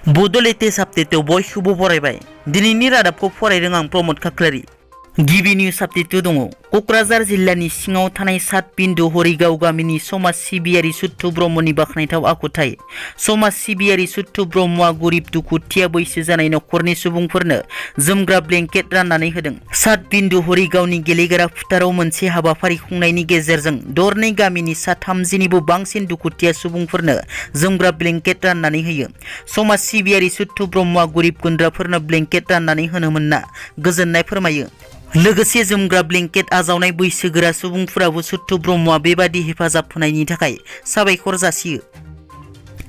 बड' लेटेस्ट आपडेटआव बयखौबो बरायबाय। दिनैनि रादाबखौ फरायदों आं प्रमद खाख्लारि। गिबि निउज आपडेटआव दङ। क'क्राझार जिल्लानि सिङाव थानाय सातबिन्दु हरिगाव गामिनि समाज सिबियारि सुट्टु ब्रह्मनि बाख्नायथाव आखुथाय। समाज सिबियारि सुट्टु ब्रह्मआ गरिब दुखुथिया बैसो जानाय नखरनि सुबुंफोरनो जोमग्रा ब्लेंकेट राननानै होदों। सातबिन्दु हरिगावनि गेलेग्रा फोथाराव मोनसे हाबाफारि खुंनायनि गेजेरजों दरनै गामिनि सा 30निबो बांसिन दुखुथिया सुबुंफोरनो जोमग्रा ब्लेंकेट राननानै होयो। समाज सिबियारि सुट्टु ब्रह्मआ गरिब गुन्द्राफोरनो ब्लेंकेट राननानै होनो मोनना गोजोननाय फोरमायो। लोगोसे जोमग्रा ब्लेंकेट आजावनाय बैसोगोरा सुबुंफोराबो सुट्टु ब्रह्मआ बेबादि हेफाजाब होनायनि थाखाय साबायखर जासियो।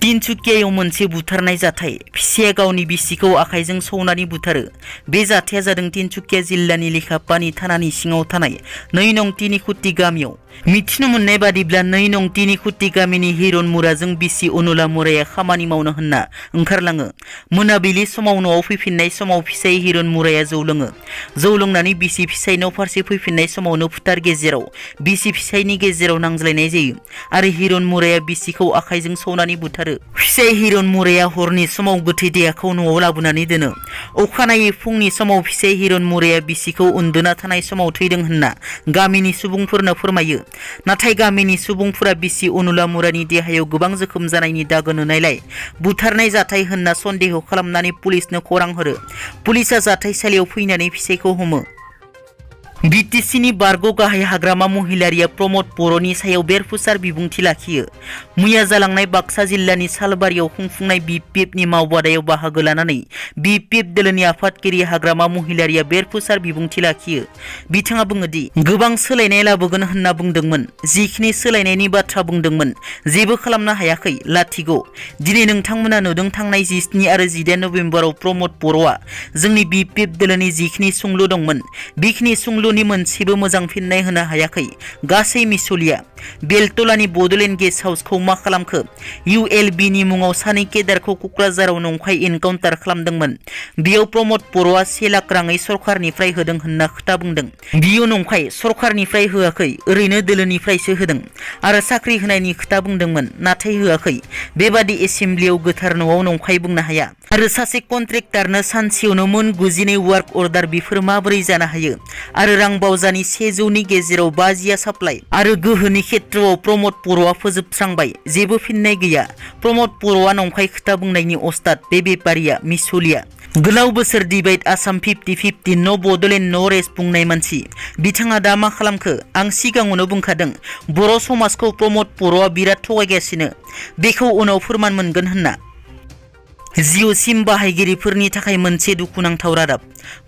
तिनसुकियायाव मोनसे बुथारनाय जाथाय। फिसाया गावनि बिसिखौ आखाइजों सौनानै बुथारो। बे जाथाया जादों तिनसुकिया जिल्लानि लेखापानि थानानि सिङाव थानाय 2 नं तिनिखुटि गामियाव। मिथिनो मोननाय बादिब्ला 2 नं तिनिखुटि गामिनि हिरन मुराजों बिसि अनुला मुराया खामानि मावनो होनना ओंखारलाङो। मोनाबिलि समाव न'आव फैफिननाय समाव फिसाय हिरन मुराया जौ लोङो। जौ लोंनानै बिसि फिसायनाव फारसे फैफिननाय समावनो फोथार गेजेराव बिसि फिसायनि गेजेराव नांज्लायनाय जायो आरो हिरन मुराया बिसिखौ आखाइजों सौनानै बुथारो। फिसाय हिरन मुराया हरनि समाव गोथै देहाखौ न'आव लाबोनानै दोनो। अखानायै फुंनि समाव फिसाय हिरन मुराया बिसिखौ उन्दुना थानाय समाव थैदों होनना गामिनि सुबुंफोरनो फोरमायो। नाथाय गामिनि सुबुंफोरा बिसि अनुला मुरानि देहायाव गोबां जोखोम जानायनि दागो नुनायलाय बुथारनाय जाथाय होनना सन्देह खालामनानै पुलिसनो खौरां हरो। पुलिसा जाथायसालियाव फैनानै फिसायखौ हमो। बिटिसिनि बारग' गाहाय हाग्रामा महिलारिया प्रमद बर'नि सायाव बेरफुसार बिबुंथि लाखियो। मैया जालांनाय बाक्सा जिल्लानि सालबारियाव खुंफुंनाय बिपिएफनि मावबादायाव बाहागो लानानै बिपिएफ दोलोनि आफादगिरि हाग्रामा महिलारिया बेरफुसार बिबुंथि लाखियो। बिथाङा बुङोदि गोबां सोलायनाय लाबोगोन होनना बुंदोंमोन। जिखिनि सोलायनायनि बाथ्रा बुंदोंमोन जेबो खालामनो हायाखै, लाथिग'। दिनै नोंथांमोना नुदों थांनाय 17 आरो 18 नभेम्बराव प्रमद बर'आ जोंनि बिपिएफ दोलोनि जिखिनि सुंलु दंमोन बेखिनि सुंलु मोनसेबो मोजां फिननाय होनो हायाखै। गासै मिसलिया। बेलतलानि बड'लेण्ड गेस्ट हाउसखौ मा खालामखो? ULBनि मुङाव सानै केडारखौ क'क्राझाराव नंखाय एनकाउन्टार खालामदोंमोन। बेयाव प्रमद बर'आ 1 लाख राङै सरखारनिफ्राय होदों होनना खोथा बुंदों। बियो नंखाय, सरखारनिफ्राय होआखै, ओरैनो दोलोनिफ्रायसो होदों आरो साख्रि होनायनि खोथा बुंदोंमोन, नाथाय होआखै। बेबादि एसेम्ब्लियाव गोथार न'आव नंखाय बुंनो हाया। आरो सासे कन्ट्रेक्टारनो सानसेयावनो मोन 99 वार्क अर्डार, बेफोर माबोरै जानो हायो? आरो रां बावजानि 100नि गेजेराव 50आ साप्लाइ आरो गोहोनि खेत्रआव प्रमद बर'आ फोजोबस्रांबाय, जेबो फिननाय गैया। प्रमद बर'आ नंखाय खोथा बुंनायनि अस्ताद। बे बेपारिया मिसलिया। गोलाव बोसोर डिभाइड आसाम 50-50 न' बड'लेण्ड न' रेस्ट बुंनाय मानसि। बिथाङा दा मा खालामखो? आं सिगाङावनो बुंखादों बर' समाजखौ प्रमद बर'आ बिराद थगायगासिनो। बेखौ उनाव फोरमान मोनगोन होनना। जिअ सिम बाहायगिरिफोरनि थाखाय मोनसे दुखुनांथाव रादाब।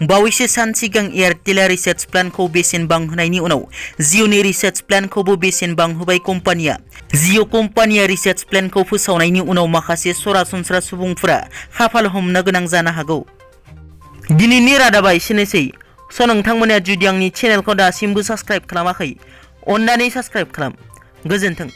बावैसो सान सिगां एयारटेलआ रिचार्ज प्लानखौ बेसेन बांहोनायनि उनाव जिअनि रिचार्ज प्लानखौबो बेसेन बांहोबाय कम्पानिया। जिअ कम्पानिया रिचार्ज प्लानखौ फोसावनायनि उनाव माखासे सरासनस्रा सुबुंफोरा खाफाल हमनो गोनां जानो हागौ। दिनैनि रादाबा एसेनोसै। नोंथांमोना जुदि आंनि चेनेलखौ दासिमबो साबस्क्राइब खालामाखै, अन्नानै साबस्क्राइब खालाम। गोजोन्थों।